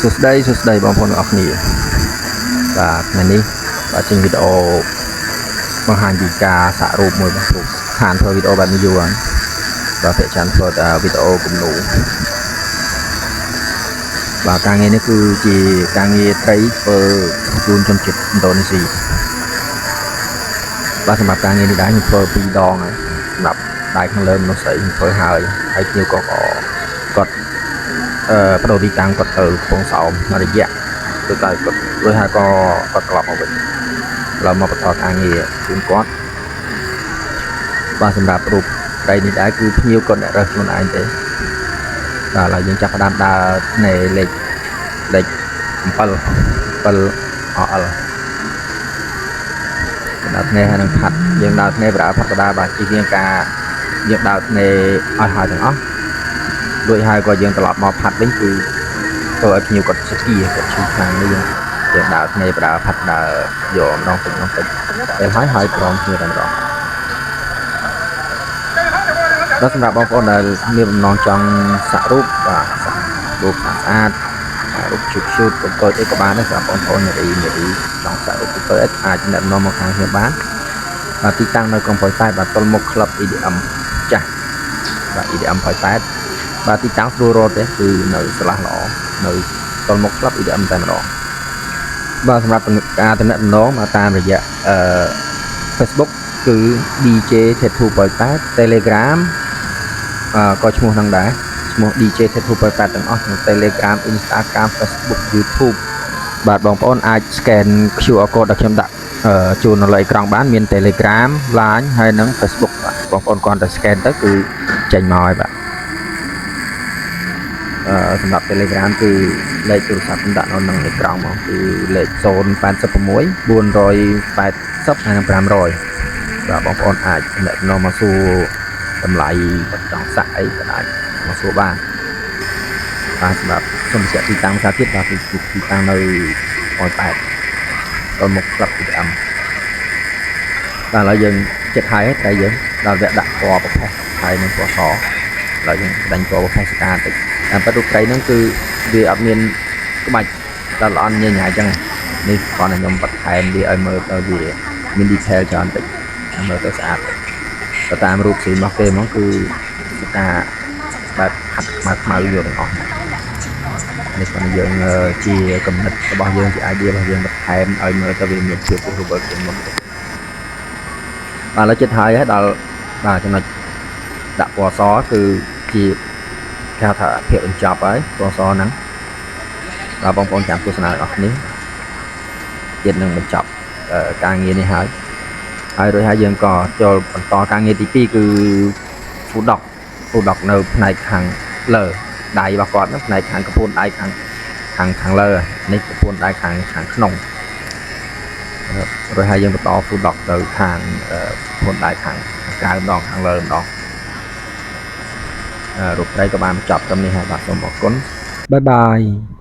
សួស្តីសួស្តីបងប្អូនទាំងអស់គ្នាបាទថ្ងៃនេះបាទចេញវីដេអូបង្ហាញពីការសាក់រូបមួយបងប្អូនខានធ្វើវីដេអូបែបនេះយូរហើយបាទភាគច្រើនធ្វើតែវីដេអូគំនូរបាទការងារនេះគឺជាការងារត្រីធ្វើជូនជនជាតិឥណ្ឌូនេស៊ីបាទសម្រាប់ការងារនេះដែរខ្ញុំធ្វើពីរដងហើយសម្រាប់ដៃខាងលើមនុស្សស្រីខ្ញុំធ្វើហើយហើយភ្ញៀវក៏គាត់ បដូរទីតាំងគាត់ទៅកំពង់សោមមួយរយៈទៅតែគាត់រួចហើយក៏គាត់ត្រឡប់មកវិញឥឡូវមកបន្តការងារជូនគាត់បាទសម្រាប់រូបត្រីនេះដែរគឺភ្ញៀវគាត់អ្នករើសខ្លួនឯងទេបាទឥឡូវយើងចាប់ផ្ដើមដើរនៃលេខលេខ7 7 OL ដើរធ្នេហើយនឹងផាត់យើងដើរធ្នេប្រើផាត់កដាបាទជិះវាងការយើងដើរធ្នេឲ្យហើយទាំងអស់រួចហើយក៏យើងត្រឡប់មកផាត់វិញគឺធ្វើឲ្យភ្ញៀវគាត់សគាគាត់ឈឺខ្លាំងនេះយើងយើងដើរធ្នេប្រើផាត់ដើរយកម្ដងតិចម្ដងតិចពេលហើយហើយព្រមគ្នាតែម្ដងដល់សម្រាប់បងប្អូនដែលមានបំណងចង់សាក់រូបបាទសាក់រូបស្អាតស្អាតរូបជូតជូតតូចៗអីក៏បានដែរសម្រាប់បងប្អូននារីនារីចង់សាក់រូបតូចៗអីអាចណែនាំមកខាងខ្ញុំបានបាទទីតាំងនៅក្រុងប៉ោយប៉ែតបាទទល់មុខក្លឹប EDM ចាស់បាទ EDM ប៉ោយប៉ែតបាទទីតាំងស្រួលរត់ទេគឺនៅស្លាស់ល្អនៅទល់មុខក្លឹប EDM តែម្ដងបាទសម្រាប់ការតំណែងមកតាមរយៈអឺ Facebook គឺ DJ Tattoo ប៉ោយប៉ែត Telegram អឺក៏ឈ្មោះហ្នឹងដែរឈ្មោះ DJ Tattoo ប៉ោយប៉ែតទាំងអស់ក្នុង Telegram Instagram Facebook YouTube បាទបងប្អូនអាច scan QR code ដែលខ្ញុំដាក់ជូននៅលើអេក្រង់បានមាន Telegram Line ហើយនិង Facebook បាទបងប្អូនគ្រាន់តែ scan ទៅគឺចេញមកហើយបាទអឺសម្រាប់ Telegram គឺលេខទូរស័ព្ទខ្ញុំដាក់នៅក្នុងអេក្រង់មកគឺលេខ086 480ហើយនិង500បាទបងប្អូនអាចទំនាក់ទំនងមកសួរតម្លៃចង់សាក់អីក៏អាចមកសួរបានបាទសម្រាប់សូមបញ្ជាក់ទីតាំងសារទៀតបាទគឺទីតាំងនៅប៉ោយប៉ែតដល់មុខក្លឹប EDM បាទឥឡូវយើងចិត្តហើយតែយើងដល់វគ្គដាក់ពណ៌ប្រផេះហើយនឹងពណ៌សឥឡូវយើងដាញ់ពណ៌ប្រផេះស្កាតិចតាមពិតរូបត្រីហ្នឹងគឺវាអត់មានក្បាច់ដល់ល្អន់ញញអញ្ចឹងនេះគ្រាន់តែខ្ញុំបន្ថែមវាឲ្យមើលទៅវាមាន detail ច្រើនតិចមើលទៅស្អាតទៅតាមរូបស៊ីរបស់គេហ្មងគឺស្កាបែបហាត់ខ្មៅខ្មៅយកទាំងអស់នេះគាត់យើងជាកំណត់របស់យើងជា idea របស់យើងបន្ថែមឲ្យមើលទៅវាមានភាពរស់រវើកជាងមុនបាទឥឡូវចិត្តហើយហើយដល់បាទចំណុចដាក់ពណ៌សគឺជាគេហៅថាភាពបញ្ចប់ហើយពណ៌សហ្នឹងបាទបងប្អូនចាំទស្សនាទាំងអស់គ្នាទៀតនឹងបញ្ចប់ការងារនេះហើយហើយរួចហើយយើងក៏ចូលបន្តការងារទី2គឺ full dog full dog នៅផ្នែកខាងលើដៃរបស់គាត់ហ្នឹងផ្នែកខាងកពួនដៃខាងខាងខាងលើនេះកពួនដៃខាងខាងក្នុងរួចហើយយើងបន្ត full dog ទៅខាងកពួនដៃខាងក្រៅម្ដងខាងលើម្ដងរូបត្រីក៏បានបញ្ចប់ត្រឹមនេះហើយបាទសូមអរគុណ bye bye.